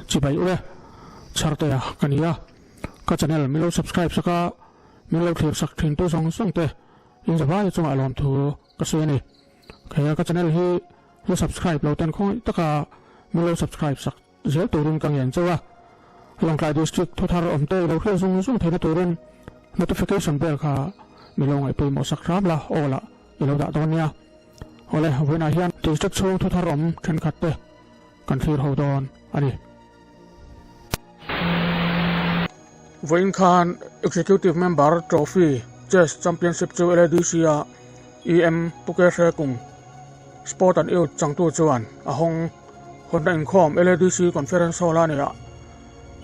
chibai ule Chhartea ka ni a, ka channel min lo subscribe sak a, min lo thlir sak thin tu zawng zawng te in zavai chungah lawmthu ka sawi a ni. He ka channel hi la subscribe lo ten khawngaih taka min lo subscribe sak zel turin ka ngen chauh a, Lawngtlai District thuthar awm te i lo hriat zung zung theihna turin notification bell kha mi lo ngaihpawimawh sak hram la aw lah i lo dah dawn nia. Awle, vawiinah hian District chhung thuthar awm thenkhat te kan thlir ho dawn a ni. Vawiin khan Executive Member Trophy Chess Championship chu LADC-a EM Puke Hrekung Sport and Youth changtu chuan a hawng. Hawnna inkhawm LADC Conference Hall a ni a,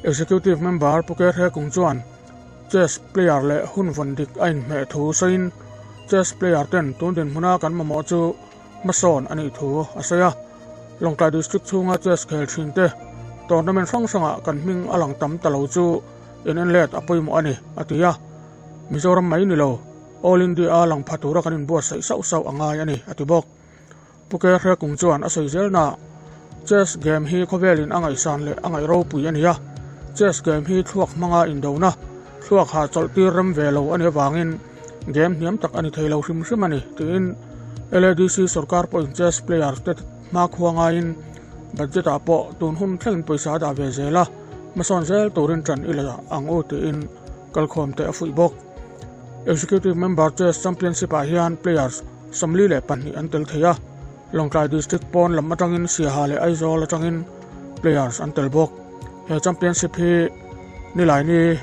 Executive Member Puke Hrekung chuan Chess player leh hun vawn dik a inhmeh thu sawiin Chess player ten tun dinhmuna kan mamawh chu hmasawn a nih thu a sawi a. Lawngtlai District chhunga chess khel thin te tournament hrang hrangah kan hming a lang tam ta lo chu in en let a pawimawh a ni, a ti a. Mizoram mai ni lo, All India a lang pha tura kan inbuatsaih sauh sauh a ngai a ni, a ti bawk. Pu Ke Hrekung chuan a sawi zelnaah, Chess game hi khawvelin a ngaihsan leh a ngaih ropui a ni a, chess game hi thluak hmanga indona, thluak hahchawlh tir rem ve lo a nih avangin game hniam tak a ni thei lo hrim hrim a ni, tiin LADC sorkar pawhin chess players te hmakhua ngaiin budget ah pawh tun hun thlengin pawisa a dah ve zel a, hmasawn zel turin ṭan i la ang u tiin kalkhawm te a fuih bawk. Executive Member Chess Championship ah hian players 42 an tel thei a, Lawngtlai District pawn lam atangin Siaha leh Aizawl atangin players an tel bawk. He championship hi Nilaini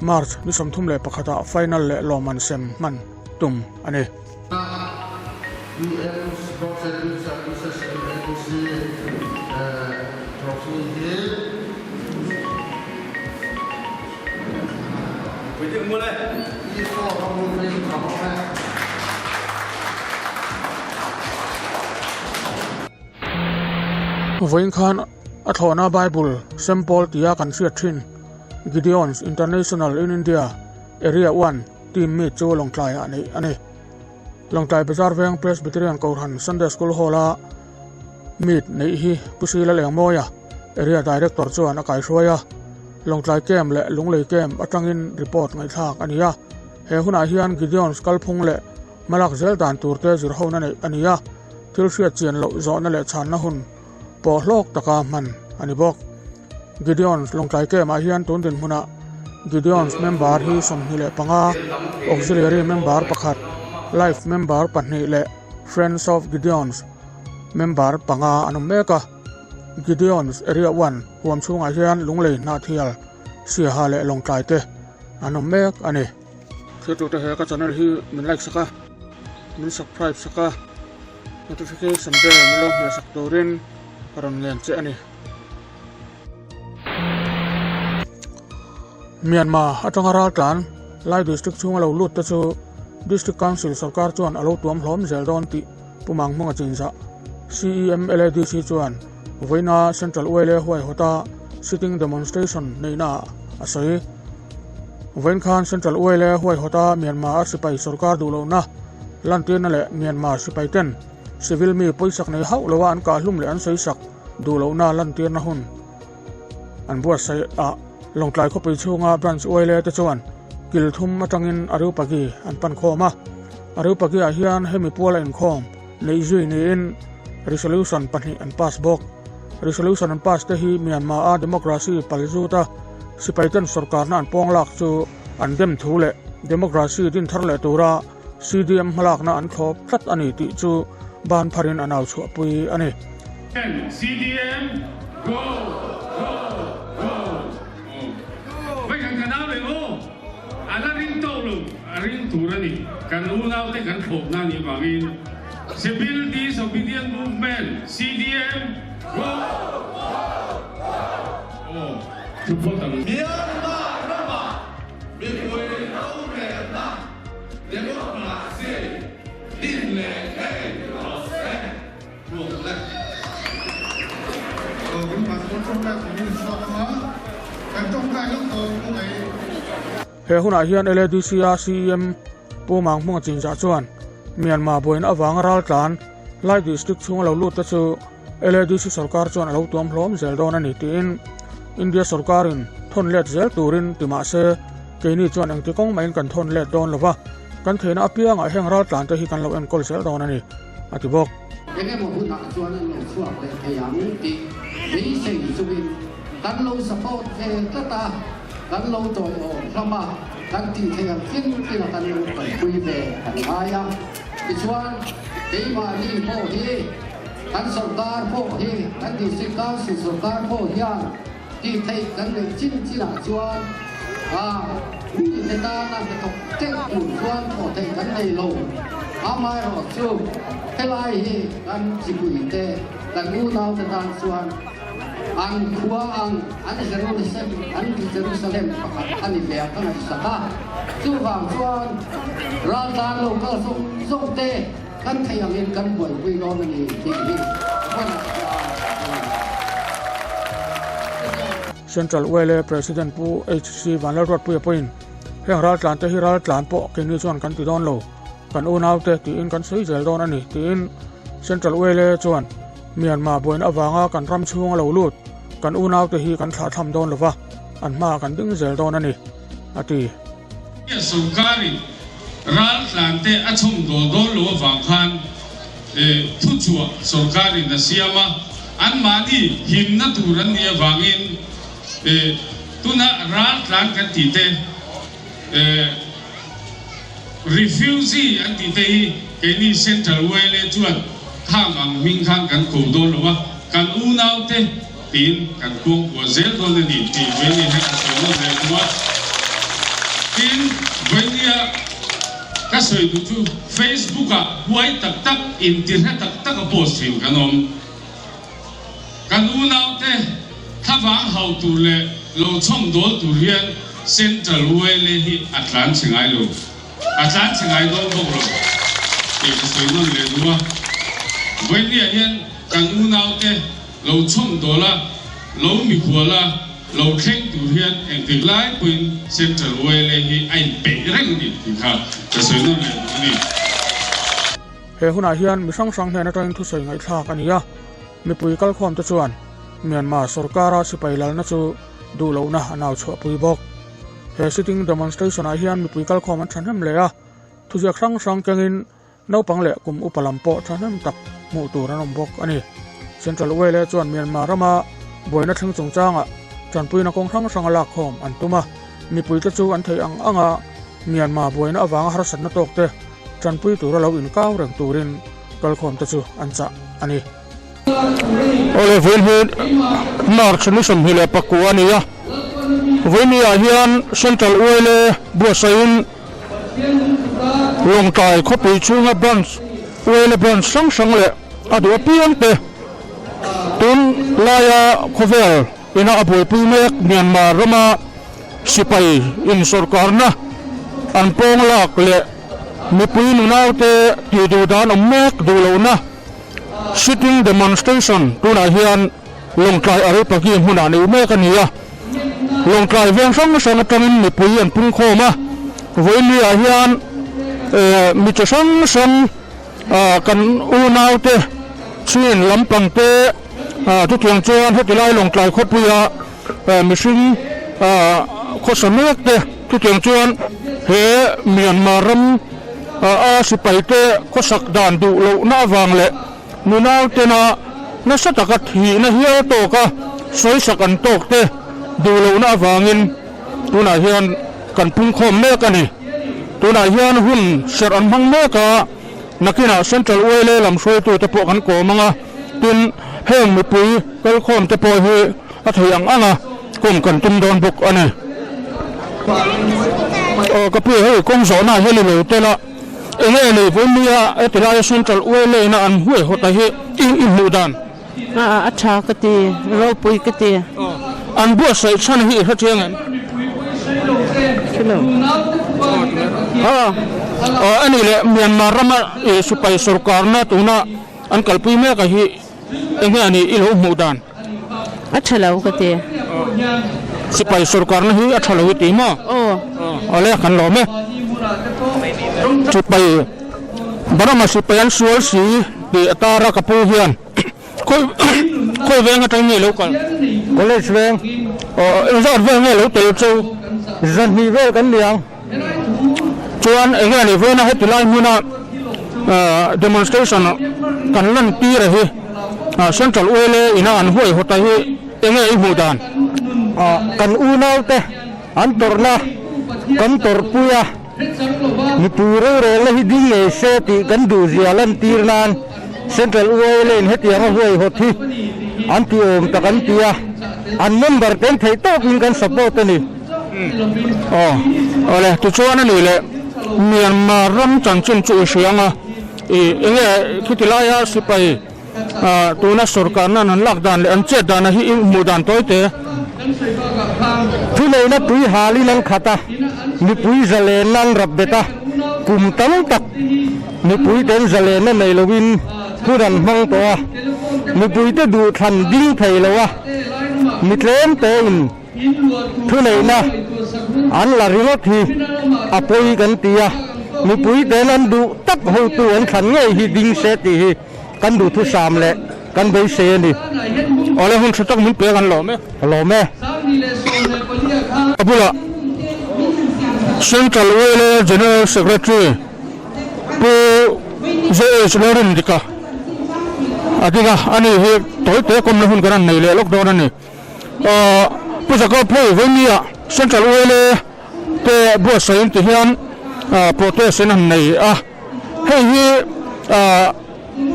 March ni 31 ah final leh lawmman sem hman tum a ni. PM Sports and Youth Services LADC Trophy hi E4 a moving a awm e. Vawiin khan a thlawhna Bible Sem Pawl tia kan hriat thin Gideons International in India Area One team meet chu Lawngtlaiah neih a ni. Lawngtlai Bazar Veng Presbyterian Kohhran Sunday School Hall-a meet neih hi Pu Sila Lengmawia, Area Director chuan a kaihruai a. Lawngtlai Camp leh Lunglei Camp atangin report ngaihthlak a ni a. He hunah hian Gideons kalphung leh hmalak zel dan turte zirhona neih a ni a, thil hriat chian loh zawhna leh chhanna hun pawh hlawk taka hman a ni bawk. Gideons Lawngtlai Camp-ah hian tun dinhmunah Gideons member hi 25, Auxiliary member pakhat, Life member pahnih leh Friends of Gideons member panga an awm mek a. Gideons Area One huam chhungah hian Lunglei Hnahthial, Siaha leh Lawngtlai te an awm mek a ni. Thiltute he ka channel hi min like sak a, min subscribe sak a, notification bell min lo hmeh sak turin ka rawn ngen che a ni. Myanmar atanga raltlan Lai District chhunga lo lut te chu District Council sorkar chuan a lo tuam hlawm zel dawn tih Pu Manghmunga chinzah CEM LADC chuan vawiina Central ULA huaihawta sitting demonstration neihnaah a sawi. Vawiin khan Central ULA huaihawta Myanmar a sipai sorkar duh lohna lantirna leh Myanmar sipaiten civil mi pawisak nei hauh loa an kahhlum leh an sawisak duh lohna lantirna hun an buatsaih a, Lawngtlai khawpui chhunga branch ULA te chuan kil thum atangin Areopagi an pan khawm a, Areopagi-ah hian hemi puala inkhawm neih zui niin resolution pahnih an pass bawk. Resolution an pass te hi Myanmar-a democracy pal zuta sipaiten sorkarna an pawng lak chu an dem thu leh democracy din thar leh tura CDM hmalakna an thlawp tlat a ni tih chu ban pharin an au chhuahpui a ni. CDM go go go Vai kan kan au leh aw a la ring tawk lo a ring tur a ni kan unaute kan thlawpna a nih vangin Civil Disobedient Movement CDM go go go aw thu phawt ang. Myanmar ramah mipui rorelna Democracy din leh ngei rawh se. He hunah hian LADC-a CEM Pu Manghmunga Chinzah chuan Myanmar buaina avanga raltlan Lai District chhunga lo lut te chu LADC sorkar chuan a lo tuam hlawm zel dawn a ni tiin India sorkarin thawn let zel turin ti mah se keini chuan engti kawng mahin kan thawn let dawn lova, kan theihna apiangah heng raltlan te hi kan lo enkawl zel dawn a ni, a ti bawk. Engemaw hunah chuan an lo chhuak leh thei ang tih beisei chungin kan lo support ve tlat a, kan lo tawiawm hlawm a, kan tih theih ang chin chin a kan lo kalpui ve kan ngai a. Tichuan, keimahni pawh hi, kan sorkar pawh hi, kan District Council sorkar pawh hian tih theih kan neih chin chinah chuan a mite tana hnathawk teuh tur chuan thawh theih kan nei lo. Amaherawhchu, helai hi kan chipuite, kan unaute tan chuan an khua ang an Jerusalem an Jerusalem pakhat a ni ve a ka ngaihsak a. Chuvang chuan raltlan lo kal zawng zawng te kan theih angin kan buaipui dawn a ni tih hi hmanah hian a lang a. Central YLA President Pu HC Vanlalruatpuia pawhin heng raltlan te hi raltlan pawh keini chuan kan ti dawn lo, kan unaute tiin kan sawi zel dawn a ni tiin Central YLA chuan Myanmar buaina avanga kan ram chhunga lo lut kan unaute hi kan thlahthlam dawn lova, an hmaah kan ding zel dawn a ni, a ti. India sorkarin raltlante a chhawm dawl dawn lo avang khan thuchhuah sorkarin a siam a, anmahni himna tur an nih avangin tuna raltlan kan tih te, Refugee an tih te hi keini Central YLA chuan khang ang hming khan kan ko dawn lo a, kan unaute tiin kan kuangkuah zel dawn a ni tih Vaini hian a sawi nawn leh duh a. Tin, Vainia ka sawi duh chu Facebook ah huai tak tak intihre tak tak a post thin kan awm. Kan unaute thlavang hauh tur leh lo chhawm dawl tur hian Central YLA hi a tlan chhe ngai lo, a tlan chhe ngai dawn bawk lo tih ka sawi nawn leh duh a. Vawinia hian kan unaute lo chhawm dawl a, lo mikhual a, lo thleng tur hian engtik lai pawhin Central YLA hi a inpeih reng a ni tih kha ka sawi nawn leh duh a ni. He hunah hian mi hrang hrang hnen atangin thusawi ngaihthlak a ni a, mipui kalkhawmte chuan Myanmar sorkara sipai lalna chu duh lohna a nau chhuahpui bawk. He sitting demonstration-ah hian mipui kalkhawm an thahnem leh a, thuziak hrang hrang kengin naupang leh kum upa lam pawh thahnem tak hmuh tur an awm bawk a ni. Central YLA chuan Myanmar rama buaina thleng chungchangah tanpuina kawng hrang hranga lakkhawm an tum a, mipuite chu an theih ang anga Myanmar buaina avanga harsatna tawkte Tanpui tura lo inkau reng turin kalkhawmte chu an chah a ni. Awle vawiin hi March ni 29 a ni a, vawiin ah hian Central YLA buatsaihin Lawngtlai khawpui chhunga branch YLA branch hrang hrang leh a duh apiang te tun laia khawvel ina a buaipui mek Myanmar rama sipai insawrkarna an pawng lak leh mipui nunaute tih duh dan awm mek duh lohna sitting demonstration tunah hian Lawngtlai Aripagi hmunah neih mek a ni a. Lawngtlai veng hrang hrang atangin mipui an pungkhawm a, vawiinniah hian mi chi hrang hrang kan unaute chhin lampang te chutiang chuan heti lai Lawngtlai khawpuia mihring khawsa mek te chutiang chuan he Myanmar ram a sipai te khawsak dan duh lohna avang leh nunau tena nasa taka thihna hial tawka sawisak an tawk te duh lohna avangin tunah hian kan pungkhawm mek a ni. Tunah hian hun serh an hmang mek a, nakinah Central YLA lam hruaitute pawh kan kawm ang a, tin heng mipui kalkhawm te pawh hi a thei ang ang a kawm kan tum dawn bawk a ni. Aw ka pi hei kawng zawhna hian i lo tel a, eng nge nei vawi nia heti laia Central YLA ina an huai hawt a hi i hmuh dan? A tha ka ti, ropui ka ti. An buatsaih chhan hi i hre chiang em? Hre lo. Aw, a nih leh Myanmar rama sipai sorkarna tuna an kalpui mek a hi eng nge a nih i lo hmuh dan? A tha lo ka ti. Sipai sorkarna hi a tha lo i ti maw? Aw. Awle kan lawm e. Sipai Burma sipai an sual si tih atara ka pu hian. Khawi khawi veng atang nge lo kal? College veng. Aw engzat vel nge lo tel chu? Zahnih vel kan ni ang. Chuan enge a nih vawiin a heti lai hmuna demonstration kan lan tir a hi Central ULA ina an huaihawt a hi enge i hmuh dan? Kan unaute an tawrhna kan tawrhpui a, mipui rorelna hi ding ngei se tih kan duhzia lantir nan Central ULA in hetianga huaihawt hi an ti awm tak an ti a, an member ten theih tawkin kan support a ni. Aw, awle, tichuan a nih leh Myanmar ram chanchin chu i hria ang a, i enge khiti laia sipai tuna sorkarna an han lak dan leh an chet dana hi i hmuh dan tawi te. Thuneihna tui halin an khat a, mipui zalenna an rap bet a, kum tam tak mipui ten zalenna nei loin hun an hmang tawh a, mipuite duhthlan ding thei lo a, mi tlem tein Thuneihna an la ringawt hi a pawi kan ti a, mipui ten an duh tak hotu an thlan ngei hi ding se tih hi kan duhthusam leh kan beisei a ni. Awle hun tha tak min pek an lawm e. Lawm e. A bulah Central YLA General Secretary Pu JH Lalrindika a ding a, ani hi tawite kawmna hun kan han nei leh lawk dawn a ni. Pu Jacob hei Vawimia Central ULA te buatsaih ti hian protest in han nei a, hei hi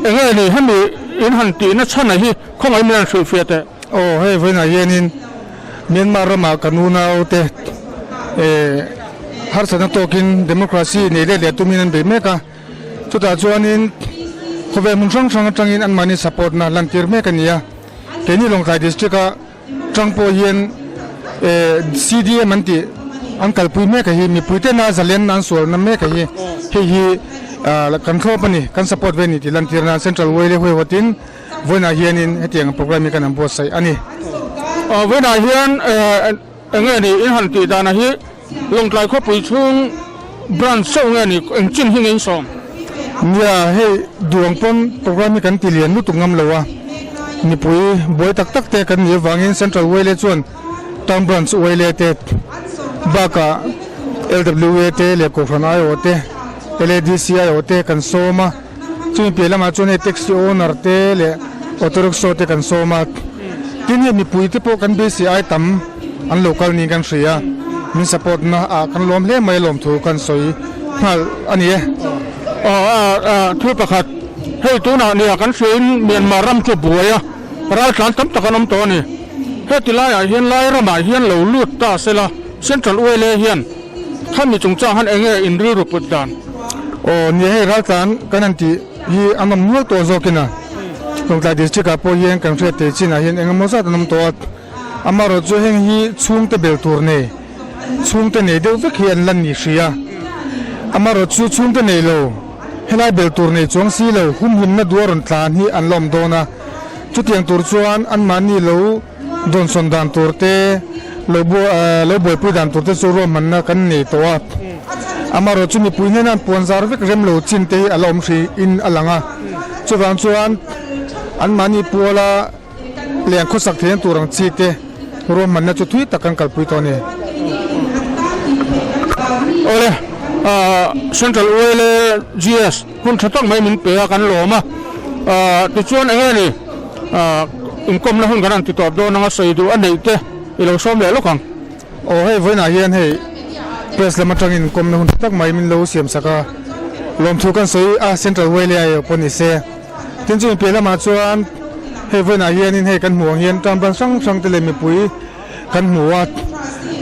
eng nge ni hemi in han tihna chhan a hi khawngaih min han hrilhfiah teh. Aw hei vawiinah hianin Myanmar ramah kan unaute harsatna tawkin democracy nei let leh tumin an bei mek a, Chutah chuanin khawvel hmun hrang hrang atangin anmahni support na lantir mek a ni a. Keini Lawngtlai District a tang pawh hian CDM an tih an kalpui mek a hi, mipui tena zalenna an sualna mek a hi, hei hi kan thlawp a ni, kan support ve a ni tih lantir nan Central Way leh huaihawtin vawiinah hianin hetiang programme hi kan han buatsaih a ni. Vawiinah hian Eng nge ni in han tih dan a hi Lawngtlai khawpui chhung branch chauh nge ni eng chin hi nge in sawm? Nia, hei duang pawn program hi kan ti lian lutuk ngam lo a, mipui buai tak tak te kan nih avangin Central Wale chuan Town Branch Wale te bakah LWA te leh Kohhran aiawh te, LADC aiawh te kan sawm a, chumi piah lamah chuan hei taxi owner te leh auto rickshaw te kan sawm a, tin hei mipui te pawh kan beisei ai tam an lo kal niin kan hria a, min support na ah kan lawm hle mai a lawmthu kan sawi nghal a ni e. Aw thil pakhat hei tunah nia kan hriain Myanmar ram chu buai a, raltlan tam tak an awm tawh a ni. Heti laiah hian lai ramah hian lo lut ta sela Central ULA hian Khami chungchang han enge in rilru put dan? Aw nia hei raltlan kan han tih hi an awm nual tawh zawkin a, Lawngtlai District ah pawh hian kan hriat thei chin ah hian eng emaw zat an awm tawh a, amaherawh chu heng hi chhungte bel tur nei, chhungte nei deuh vek hi an la ni hrih a, amaherawh chu chhungte nei lo, helai bel tur nei chuang si lo humhimna duh a rawn tlan hi an la awm dawn a, chutiang tur chuan anmahni lo. Dawnsawn dan tur te, lo lo buaipui dan tur te chu ruahmanna kan nei tawh a. Amaherawh chu mipui hnena an puan zar vek rem lo chin te hi a la awm hrih in a lang a. Chuvang chuan anmahni puala leh an khawsak theihna tur ang chi te ruahmanna chu thui tak kan kalpui tawh a ni. Awle, Central ULA GS hun tha tak mai min pe a, kan lawm a. Tichuan eng nge ni? Inkawmna hun kan han ti tawp dawn anga sawi duh a neih te i lo sawm leh lawk ang. Aw hei vawiinah hian hei press lam atangin inkawmna hun tha tak mai min lo siam sak a, lawmthu kan sawi a Central Way leh pawh ni se. Tin chumi piah lamah chuan hei vawiinah hianin hei kan hmuh ang hian tan ban hrang hrang te leh mipui kan hmu a,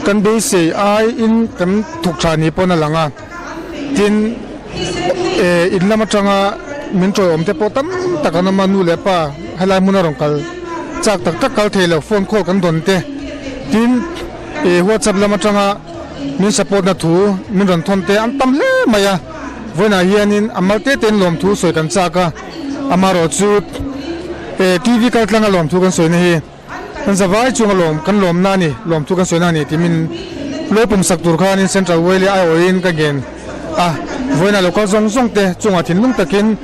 kan beisei aiin kan thawk tha ni pawn a lang a. Tin, in lam atanga min tawiawm te pawh tam tak an awm a, nu leh pa helai hmuna rawn kal chak tak tak kal thei lo, phone call kan dawn te, tin whatsapp lam atanga min support na thu min rawn thawn te an tam hle mai a, vawiinah hianin a mal te tein lawmthu sawi kan chak a, amaherawh chu TV kaltlanga lawmthu kan sawina hi. Kan zavai chung a lawm, kan lawmna a ni, lawmthu kan sawina a ni tih min lo pum sak tur khanin Central Way leh aiawhin ka ngen a, vawiinah local zawng zawng te chungah thinlung takin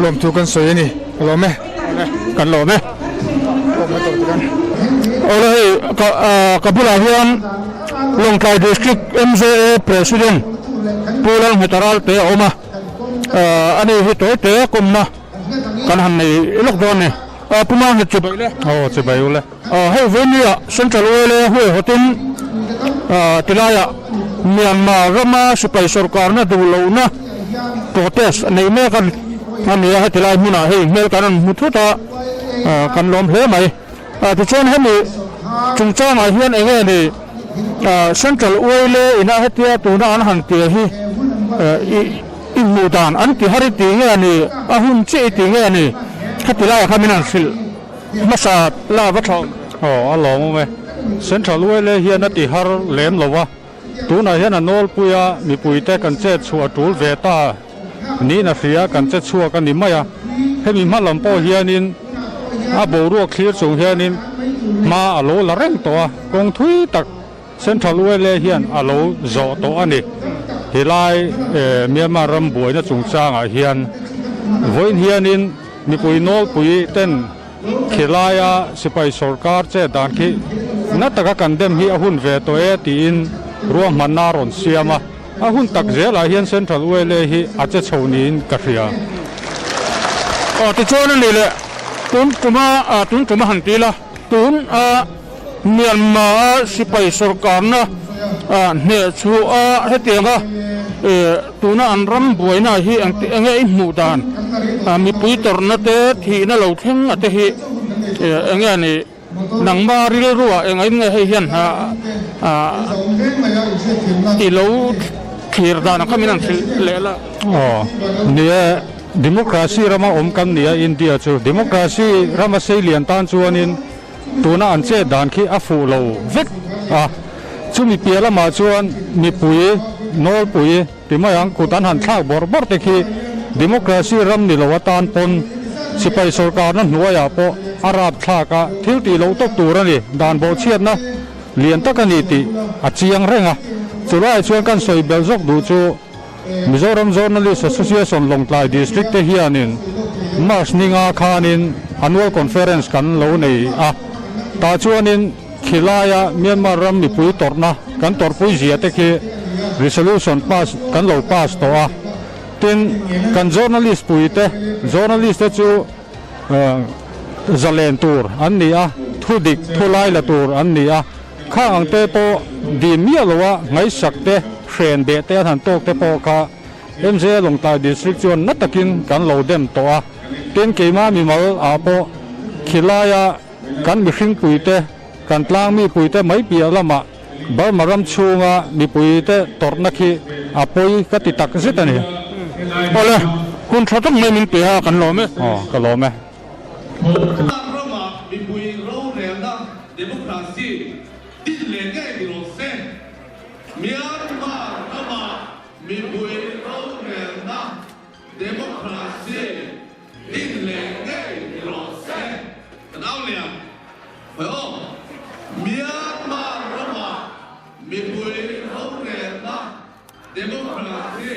lawmthu kan sawi a ni. Ka lawm e. Kan lawm e. Awle hei ka ka bulah hian Lawngtlai District MJA President Pu Lalngheta Ralte a awm a, ani hi tawi te kawmna kan han nei lawk dawn a ni. Pu Manghet chibai le. Aw chibai ule. Hei Venia Central Oil huaihawtin tilaiah Myanmar rama sipai sorkarna duh lohna protest nei mek a ni a, heti lai hmunah hei hmel kan rawn hmu thut a, kan lawm hle mai. Tichuan hemi chungchangah hian eng nge ni Central Oil ina hetia tuna an han tia hi i hmuh dan an ti har i ti nge a ni, a hun chiah i ti nge a ni, heti laiah khan min han hrilh. Hmasa la va thlawm. Aw, a lawmawm e. Central ULA hian a ti har lem lo a, tunah hian a nawlpui a, mipuite kan chet chhuah a tul ve ta niin a hria, kan che chhuak a ni mai a. Hemi hma lam pawh hianin a boruak thlir chung hianin hma a lo la reng tawh a, kawng thui tak Central ULA hian a lo zawh tawh a ni. Helai Myanmar ram buaina chungchangah hian vawiin hianin mipui nawlpui ten khilaia sipai sorkar chet dan khi na taka kan dem hi a hun ve tawh e tiin ruahmanna a rawn siam a. A hun tak zelah hian Central ULA hi a che chho niin ka hria. Aw tichuan a ni le, tun tuma tun tuma han ti la, tun a Myanmar-a sipai sorkarna hneh chhuah a hetianga tuna an ram buaina hi enge i hmuh dan mipui tawrhna te thihna lo thleng a te hi enge a nih nangma rilruah engain nge hei hian i lo thlir dan ang kha min han hrilh leh la. Aw ni e, democracy rama awm kan ni a India chu democracy rama seilian tan chuanin Tuna an chet dan khi a fuh lo vek a, chumi piah lamah chuan mipui nawlpui ti mai ang kut an han thlak bawrh bawrh te khi democracy ram ni lo atan pawn sipai sorkarna hnuaiah pawh a rap thlak a, thil tih loh tawp tur a ni, dan bawhchhiatna lian tak a ni tih a chiang reng a, chulaiah chuan kan sawi belh zawk duh chu. Mizoram Journalist Association Lawngtlai District te hianin March ninga khanin Annual Conference kan lo nei a, tah chuanin khilaia Myanmar ram mipui tawrhna kan tawrhpui zia te khi Resolution pass kan lo pass tawh a. Tin, kan journalist pui te, journalist te chu zalen tur an ni a, thu dik thu lai la tur an ni a, Khang ang te pawh dim miah lo a ngaihsak te, hren beh te an han tawk te pawh kha MJA Lawngtlai District chuan na takin kan lo dem tawh a. Tin, keimah mimal ah pawh khilaia kan mihring pui te, kan tlang mi pui te mai piah lamah Burma ram chhunga mipui te tawrhna khi a pawi ka ti tak zet a ni. Awle, hun tha tak mai min pe a, kan lawm e. Aw, ka lawm e. Ramah mipui rorelna Democracy din leh ngei ni rawh se. Myanmar ramah mipui rorelna Democracy din leh ngei ni rawh se. Kan au leh ang. Hawi aw. Myanmar ramah mipui rorelna Democracy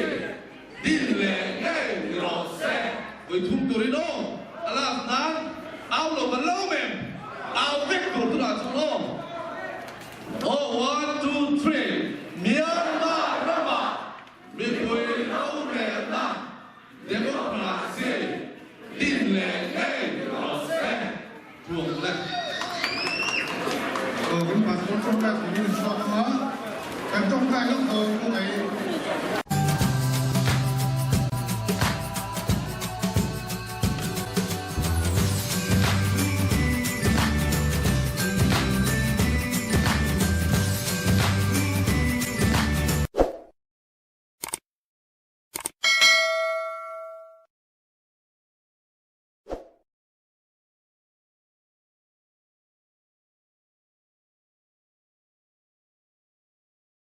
din leh ngei ni rawh se. Vawi thum turin aw, a lak nan au lo kan lo mem, au vek tur tunah chuan aw. Aw one two three Myanmar ramah mipui rorelna democracy din leh ngei ni rawh se. Thuam le. Aw kan pastor tawngtai turin an chhuak ang a, kan tawngtai lawk dawn khawngaih.